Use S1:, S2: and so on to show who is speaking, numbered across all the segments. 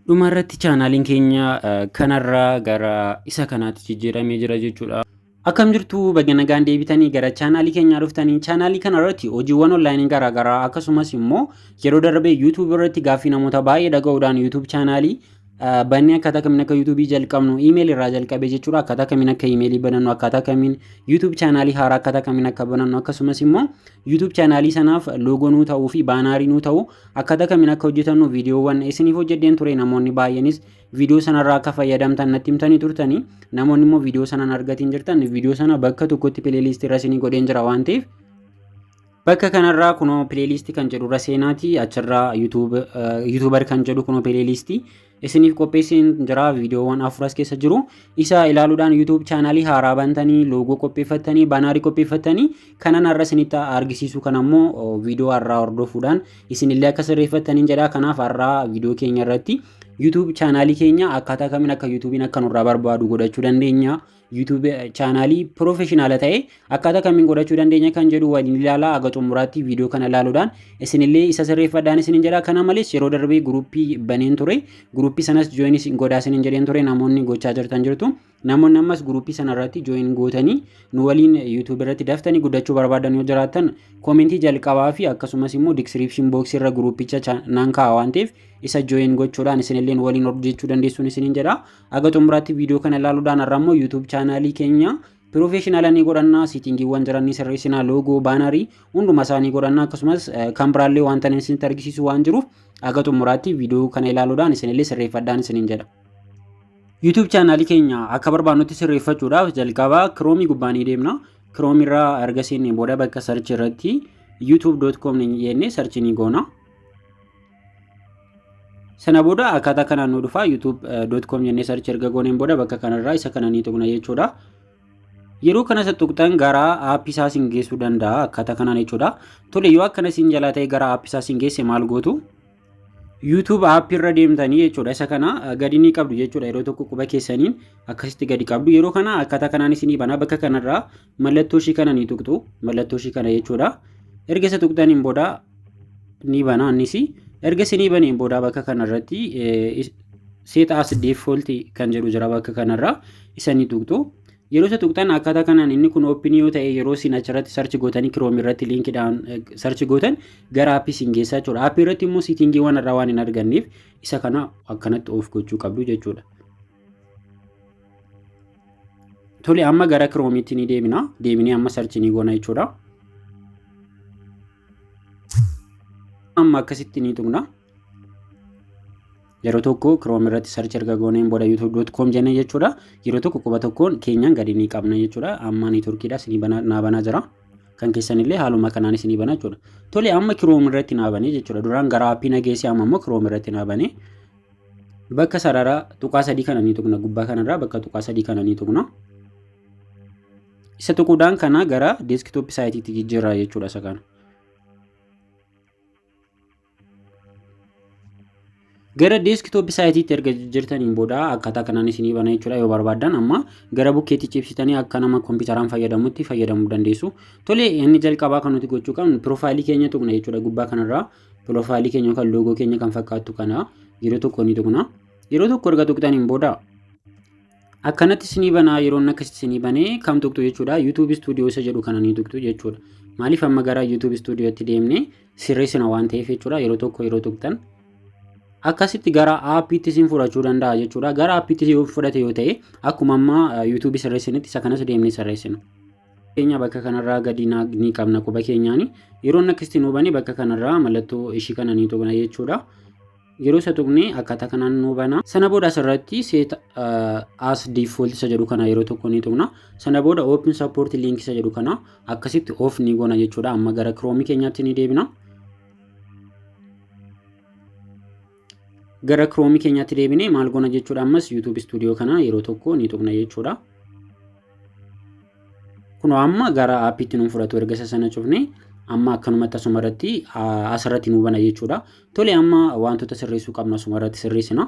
S1: Dhuma irratti chaanaaliin keenya kanarraa gara isa kanaatti jijjiiramee jira jechuudha. Akkam jirtu, baga nagaan deebitanii gara chaanaalii keenyaa dhuftanii. Chaanaalii kana irratti hojiiwwan onlaayinii garaagaraa, akkasumas immoo yeroo darbe YouTube irratti gaaffii namoota baay'ee dhaga'uudhaan YouTube chaanaalii bannee akkaataa kamiin akka YouTube jalqabnu, email irraa jalqabee jechuudha, akkaataa kamiin akka emailii banannu, akkaataa kamiin YouTube chaanaalii haaraa akkaataa kamiin akka banannu, akkasumas immoo YouTube chaanaalii sanaaf loogoo nuu ta'uu fi baanaarii nuu ta'u akkaataa kamiin akka hojjetannu viidiyoowwan isiniif hojjedheen ture. Namoonni baay'eenis viidiyoo sanarraa akka fayyadamtan natti himtanii turtanii. Namoonni immoo viidiyoo sana hin argatiin jirtan, viidiyoo sana bakka tokkotti pileeliistii irra isinii godheen jira waan ta'eef, bakka kanarraa kunoo pileeliistii kan jedhu irra seenaatii achirraa yuutuubar kan jedhu kunoo pileeliistii isiniif qopheesseen jira. Viidiyoowwan 4 as keessa jiru. Isa ilaaluudhaan YouTube chaanaalii haaraa bantanii, loogoo qopheeffattanii, baanaarii qopheeffattanii, kanan har'a isinitti argisiisu kan ammoo viidiyoo har'aa hordofuudhaan isinillee akka sirreeffattaniin jedha. Kanaaf har'aa viidiyoo keenya irratti YouTube chaanaalii keenya akkaataa kamiin akka YouTube'n akka nurraa barbaadu godhachuu dandeenya, YouTube chaanaalii piroofeshinaala ta'e akkaataa kamiin godhachuu dandeenya kan jedhu waliin ilaalaa. Aga xumuraatti viidiyoo kana ilaaluudhaan isinillee isa sirreeffadhaan isinin jedha. Kana malees yeroo darbee guruppii baneen ture. Guruppii sanas jooyin isin godhaa isinin jedheen ture. Namoonni gochaa jirtan jirtu. Namoonni ammas guruppii sana irratti jooyin gootanii nu waliin YouTube irratti daftanii guddachuu barbaadan yoo jiraattan, koomentii jalqabaa fi akkasumas immoo diskiriipshin booksii irra guruppicha nan kaa'a waan ta'eef, isa jooyin gochuudhaan isinillee nu waliin hojjechuu dandeessuun isinin jedha. Aga xumuraatti viidiyoo kana ilaaluudhaan har'a immoo YouTube chaanaalii keenya piroofeeshinaala ni godhanna, siitingiiwwan jiran ni sirreessina, loogoo, baanarii hunduma isaa ni godhanna, akkasumas kan biraallee wanta inni isinitti argisiisu waan jiruuf aga xumuraatti viidiyoo kana ilaaluudhaan isinillee sirreeffadhaan isinin jedha. YouTube chaanaalii keenya akka barbaannutti sirreeffachuudhaaf jalqaba Chrome gubbaa ni deemna. Chrome irraa erga seennee booda bakka search irratti youtube.com jennee search ni goona. Sana booda akkaataa kanaan nu dhufa. youtube.com jennee search erga gooneen booda bakka kanarraa isa kana ni tuqna jechuudha. Yeroo kana isa tuqxan gara aappii isaa isin geessuu danda'a akkaataa kanaan jechuudha. Tole, yoo akkana isin jalaa ta'e, gara aappii isaa isin geesse maal gootu? YouTube aappii irra deemtanii jechuudha. Isa kana gadi ni qabdu jechuudha. Yeroo tokko quba keessaniin akkasitti gadi qabdu. Yeroo kana akkaataa kanaan isinii bana. Bakka kanarraa mallattoo ishii kana ni tuqxu. Mallattoo ishii kana jechuudha. Erga isa tuqxaniin booda ni bana innis. Erga isinii baneen booda bakka kanarratti set as default kan jedhu jira, bakka kanarraa isa ni tuqxu. Yeroo isa tuqxan akkaataa kanaan inni kun open yoo ta'e, yeroo isin achirratti search gootanii Chrome irratti liinkiidhaan search gootan gara aappii isin geessaa jechuudha. Aappii irratti immoo siitingiiwwan irraa waan hin arganneef isa kana akkanatti off gochuu qabdu jechuudha. Tole, amma gara Chrome'itti ni deemina. Deeminee amma search ni goona jechuudha. Amma akkasitti ni tuqna. Yeroo tokko Chrome irratti search erga gooneen booda youtube.com jennee jechuudha. Yeroo tokko quba tokkoon keenyaan gadi ni qabna jechuudha. Amma neetworkiidha isinii banaa naa banaa jira. Kan keessanillee haaluma kanaan isinii banaa jechuudha. Tole, amma Chrome irratti naa banee jechuudha. Duraan gara aappii na geesse, amma immoo Chrome irratti naa banee. Bakka sarara tuqaa sadii kana ni tuqna. Gubbaa kanarraa bakka tuqaa sadii kana ni tuqna. Isa tuquudhaan kana gara desktop saayitiitti jijjiirraa jechuudha isa kana. Gara desktop saayitiitti erga jijjiirtaniin booda akkaataa kanaan isinii bana jechuudha. Yoo barbaaddan amma gara bukkeetti cibsitanii akka nama kompiitaraan fayyadamutti fayyadamuu dandeessu. Tole, inni jalqabaa kan nuti gochuu qabnu piroofaayilii keenya tuqna jechuudha. Gubbaa kanarraa piroofaayilii keenya yookaan loogoo keenya kan fakkaattu kana yeroo tokko ni tuqna. Yeroo tokko erga tuqxaniin booda akkanatti isinii banaa. Yeroo inni akkasitti isinii banee kam tuqxu jechuudha? YouTube Studio isa jedhu kana ni tuqxu jechuudha. Maaliif? Amma gara YouTube Studiotti deemnee sirreessina waan ta'eef jechuudha. Yeroo tokko yeroo tuqxan akkasitti gara aappiitti isin fudhachuu danda'a jechuudha. Gara aappiitti yoo fudhate yoo ta'e, akkuma amma YouTube sirreessinitti isa kanas deemnee sirreessina. Keenya bakka kanarraa gadi ni qabna quba keenyaani. Yeroo inni akkasitti nu bane bakka kanarraa mallattoo ishii kana ni tuqna jechuudha. Yeroo isa tuqne akkaataa kanaan nu bana. Sana booda asirratti set as default isa jedhu kana yeroo tokko ni tuqna. Sana booda open support link isa jedhu kana akkasitti off ni goona jechuudha. Amma gara Chrome keenyaatti ni deebina. Gara Chrome keenyaatti deebinee maal goona jechuudha? Ammas YouTube Studio kana yeroo tokko ni tuqna jechuudha. Kunoo amma gara aappiitti nu fudhatu. Erga isa sana cufne amma akkanumatti asuma irratti asirratti nu bana jechuudha. Tole, amma wantoota sirreessuu qabnu asuma irratti sirreessina.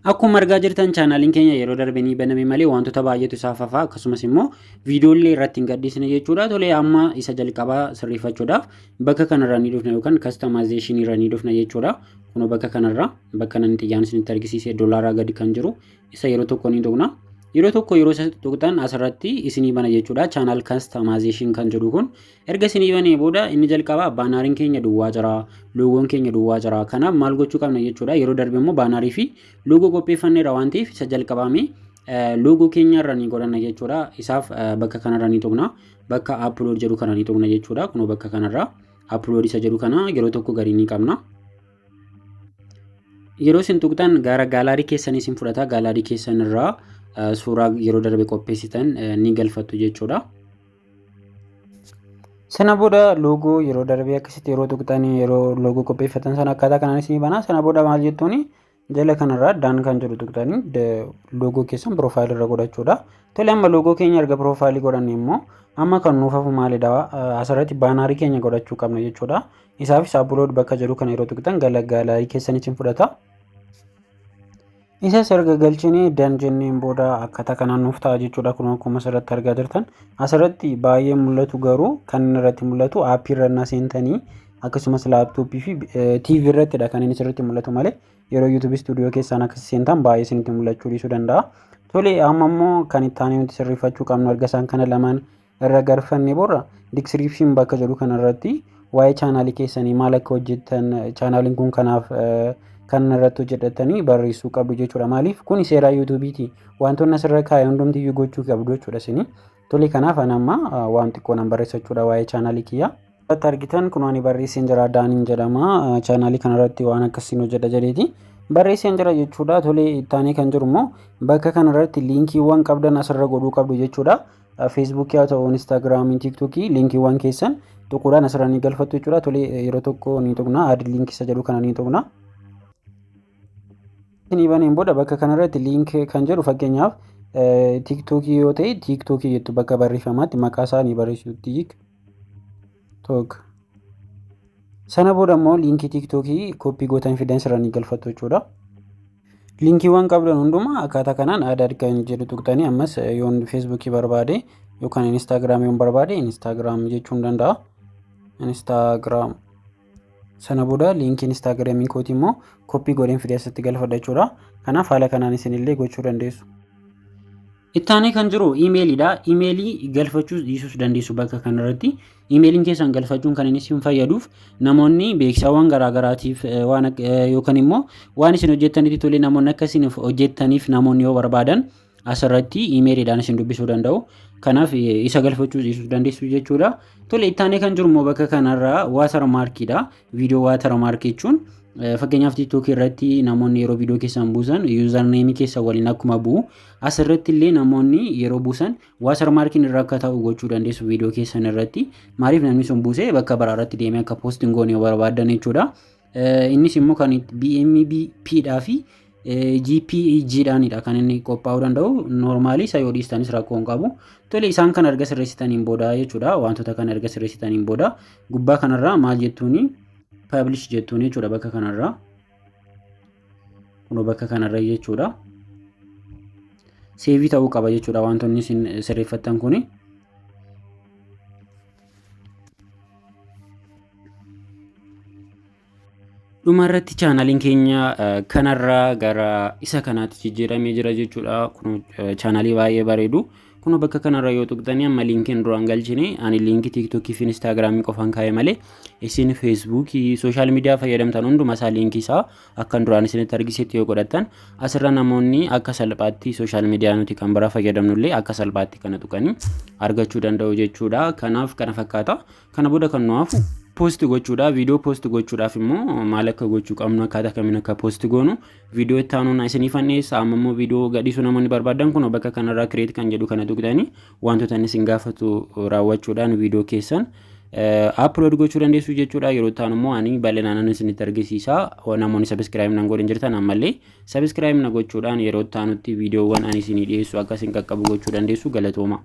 S1: Akkuma argaa jirtan, chaanaaliin keenya yeroo darbe ni baname malee wantoota baay'eetu isaaf hafaa, akkasumas immoo viidiyoolee irratti hin gadhiisne jechuudha. Tolee, amma isa jalqabaa sirreeffachuudhaaf bakka kanarra ni dhufna yookaan customization irra ni dhufna jechuudha. Kunoo bakka kanarra, bakka nan xiyyaan isinitti argisiise, doolaaraa gadi kan jiru isa yeroo tokko ni tuqna. Yeroo tokko yeroo isa tuqxan asirratti isinii bana jechuudha. Channel customization kan jedhu kun erga isinii banee booda, inni jalqabaa banneriin keenya duwwaa jira, loogoon keenya duwwaa jira. Kanaaf maal gochuu qabna jechuudha? Yeroo darbe immoo bannerii fi loogoo qopheeffanneera waan ta'eef, isa jalqabaame loogoo keenya irra ni godhanna jechuudha. Isaaf bakka kanarra ni tuqna. Bakka upload jedhu kana ni tuqna jechuudha. Kunoo bakka kanarra upload isa jedhu kana yeroo tokko gadi ni qabna. Yeroo isin tuqxan gara gallery keessanii isin fudhata. Gallery keessan irraa suuraa yeroo darbe qopheessitan ni galfattu jechuudha. Sana booda loogoo yeroo darbe akkasitti yeroo tuqxan, yeroo loogoo qopheeffatan sana akkaataa kanaan isinii bana. Sana booda maal jettuuni? Jala kanarraa done kan jedhu tuqxanii loogoo keessan profile irra godhachuudha. Tole, amma loogoo keenya erga profile godhanne immoo amma kan nuuf hafu maalidha? Asirratti bannerii keenya godhachuu qabna jechuudha. Isaafis upload bakka jedhu kana yeroo tuqxan gara gallery keessan isin fudhata. Isas erga galchinee done jenneen booda akkaataa kanaan nuuf ta'a jechuudha. Kun akkuma asirratti argaa jirtan asirratti baay'ee mul'atu, garuu kan inni irratti mul'atu appii irra seentanii akkasumas laptopii fi TV irrattidha kan inni sirriitti mul'atu malee yeroo YouTube Studio keessaan akkas seentan baay'ee isinitti mul'achuu dhiisuu danda'a. Tole, amma immoo kan itti aanee nuti sirreeffachuu qabnu, erga isaan kana lamaan irra garfanne booda, description bakka jedhu kanarratti waa'ee chaanaalii keessanii, maal akka hojjettan, chaanaaliin kun kanaaf kan irratti hojjetatanii barreessuu qabdu jechuudha. Maaliif? Kun seera YouTubeiiti. Wantoonni asirra kaa'e hundumtiyyuu gochuu qabdu jechuudha isin. Tole, kanaaf ani amma waan xiqqoo nan barreessa jechuudha waa'ee chaanaalii kiyyaa. Irratti argitan kun ani barreesseen jira, Daaniin jedhama. Chaanaalii kanarratti waan akkasiin hojjedha jedheeti. Barreesseen jira jechuudha. Tole, ittaanee kan jiru immoo bakka kanarratti liinkiiwwan qabdan asirra godhuu qabdu jechuudha. Feesbuukii haa ta'u, Instaagiraamii, TikTokii, liinkiiwwan keessan tuquudhaan asirra ni galfattu jechuudha. Tole, yeroo tokko ni tuqna. Add link isa jedhu kana ni tuqna. Ni baneen booda bakka kanarratti link kan jedhu, fakkeenyaaf TikTokii yoo ta'e TikTokii jettu, bakka barreeffamaatti maqaa isaa ni barreessitu, TikTok. Sana booda immoo liinkii TikTokii copy gootan fidan sirra ni galfattu jechuudha. Liinkiiwwan qabdan hundumaa akkaataa kanaan add kan jedhu tuqxanii, ammas yoon Feesbuukii barbaade yookaan Instaagiraam yoon barbaade Instaagiraam jechuu ni danda'a. Instaagiraam. Sana booda liinkii Instaagiraamii kootii immoo copy godheen fidee asitti galfadha jechuudha. Kanaaf haala kanaan isinillee gochuu dandeessu. Ittaanee kan jiru iimeeliidha. Iimeelii galfachuus dhiisuus dandeessu bakka kanarratti. Iimeeliin keessan galfachuun kan inni isin fayyaduuf, namoonni beeksisawwan garaagaraatiif waan yookaan immoo waan isin hojjettanitti tolee namoonni akka isin hojjettaniif namoonni yoo barbaadan asirratti iimeeliidhaan isin dubbisuu danda'u. Kanaaf isa galfachuu dhiisuu dandeessu jechuudha. Tole, ittaanee kan jiru immoo bakka kanarraa watermarkiidha. Viidiyoo watermark jechuun, fakkeenyaaf, TikTokii irratti namoonni yeroo viidiyoo keessan buusan usernameii keessan waliin akkuma bu'u, asirratti illee namoonni yeroo buusan watermarkiin irra akka ta'u gochuu dandeessu viidiyoo keessan irratti. Maaliif? Namni sun buusee bakka biraa irratti deemee akka post hin goone yoo barbaadan jechuudha. Innis immoo kan BMP dhaa fi JPEG dhaanidha kan inni qophaa'uu danda'u. Normalii isa yoo dhiistanis rakkoo hin qabu. Tole, isaan kana erga sirreessitaniin booda jechuudha. Wantoota kana erga sirreessitaniin booda gubbaa kanarraa maal jettuuni? Publish jettuuni jechuudha bakka kanarraa. Kunoo bakka kanarra jechuudha. Save ta'uu qaba jechuudha wantoonni isin sirreeffattan kuni. Dhuma irratti chaanaliin keenya kanarraa gara isa kanaatti jijjiiramee jira jechuudha. Kun chaanalii baay'ee bareedu. Kun bakka kanarra yoo tuqxanii, amma liinkiin duraan galchine, ani liinkii TikTokii fi Instaagiraamii qofaan kaa'e malee, isin Feesbuukii, social media fayyadamtan hunduma isaa liinkii isaa akkan duraan isinitti argisetti yoo godhattan, asirra namoonni akka salphaatti social media nuti kan biraa fayyadamnullee akka salphaatti kana tuqanii argachuu danda'u jechuudha. Kanaaf kana fakkaata. Kana booda kan nu hafu post gochuudha. Viidiyoo post gochuudhaaf immoo maal akka gochuu qabnu, akkaataa kamiin akka post goonu viidiyoo itti aanuun isiniif anneessa. Amma immoo viidiyoo gadhiisuu namoonni barbaadan, kun bakka kanarraa create kan jedhu kana tuqxanii wantoota inni isin gaafatu raawwachuudhaan viidiyoo keessan upload gochuu dandeessu jechuudha. Yeroo itti aanu immoo ani bal'inaan isinitti argisiisa. Namoonni subscribe nan godhin jirtan ammallee subscribe na gochuudhaan yeroo itti aanutti viidiyoowwan ani isinii dhiyeessu akka isin qaqqabu gochuu dandeessu. Galatooma.